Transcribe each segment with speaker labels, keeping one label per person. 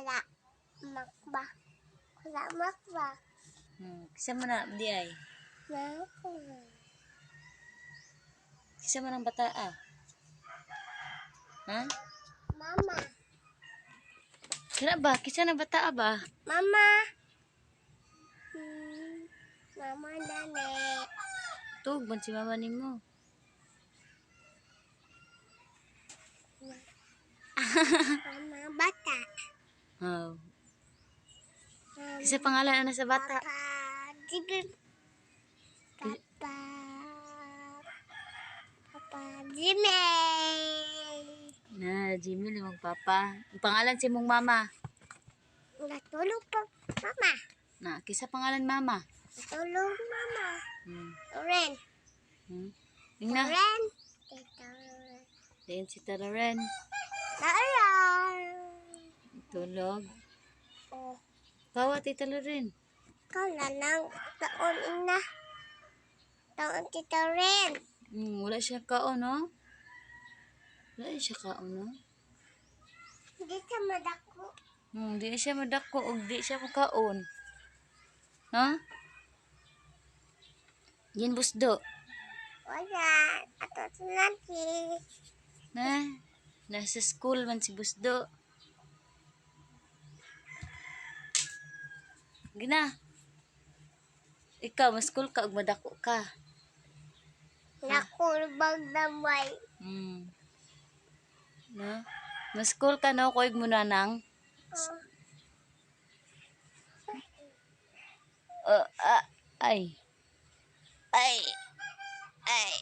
Speaker 1: Wala. Makba. Wala makba.
Speaker 2: Kisa man na di ay.
Speaker 1: Mama.
Speaker 2: Kisa man ang bata ah. Ha?
Speaker 1: Mama.
Speaker 2: Kira ba? Kisa na bata ah ba?
Speaker 1: Mama. Mama dani.
Speaker 2: Tug man si mama nimo.
Speaker 1: Mama bata.
Speaker 2: Oh.
Speaker 1: Mama.
Speaker 2: Kisa pangalan ana sa bata?
Speaker 1: Papa. Jimmy. Papa. Papa Jimmy.
Speaker 2: Na, Jimmy limang papa. Ang pangalan si mong mama.
Speaker 1: Natulog pa mama.
Speaker 2: Na, kisa pangalan mama.
Speaker 1: Natulog mama. Loren.
Speaker 2: Ingna.
Speaker 1: Loren. Tita Loren.
Speaker 2: Dayon si Tara Ren.
Speaker 1: Loren.
Speaker 2: Tulog.
Speaker 1: Oh.
Speaker 2: Kawa Tita Loren.
Speaker 1: Ikaw na lang. Taon ina. Taon Tita Ren.
Speaker 2: Wala siya kaon, no? Wala siya kaon, no?
Speaker 1: Hindi siya madako.
Speaker 2: Di siya madako og di siya makaon. Ha? Yin busdo.
Speaker 1: Wala. Ato sa.
Speaker 2: Na, nasa school man si Busdo. Gina. Ikaw, mas school ka ug madako ka.
Speaker 1: Nakulbag damay.
Speaker 2: No? Mas school ka no, kuig mo na nang.
Speaker 1: Oh.
Speaker 2: Ay. Ay. Ay.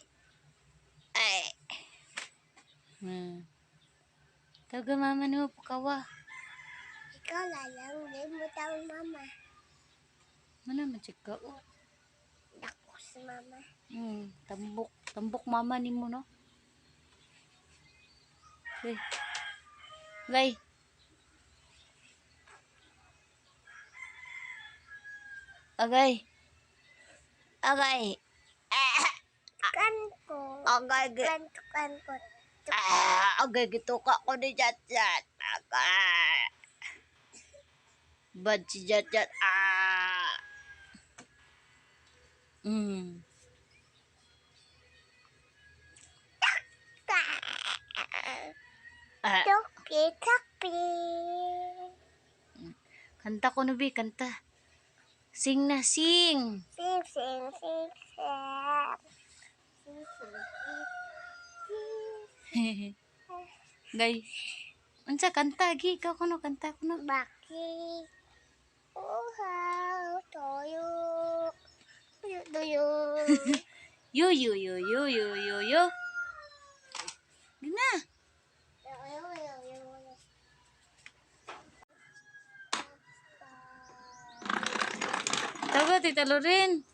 Speaker 2: Ay. Taga mama nimo pukawa.
Speaker 1: Ikaw na lang. Hindi mo taon mama.
Speaker 2: Mana man siya ka oh.
Speaker 1: Dako si mama.
Speaker 2: Tambok, tambok mama nimo no. Hey. Gay. Agay. Agay.
Speaker 1: Kan ko.
Speaker 2: Agay.
Speaker 1: Kan kan ko.
Speaker 2: Ah, agay gituka ko ni Jat Jat. Agay. Bad si Jat Jat. Ah. Ah.
Speaker 1: Topi, topi.
Speaker 2: Kanta ko no, Bi, kanta. Sing na, sing.
Speaker 1: Sing, sing, sing, sing. Sing, sing, sing.
Speaker 2: Gay. Unsa kanta gi ikaw kuno kanta kuno.
Speaker 1: Bakit? Uhaw, toyo. Tuyo, tuyo.
Speaker 2: Yo yo yo yo yo yo yo. Gina.
Speaker 1: Yo, yo, yo, yo.
Speaker 2: Tawa Tita Loren.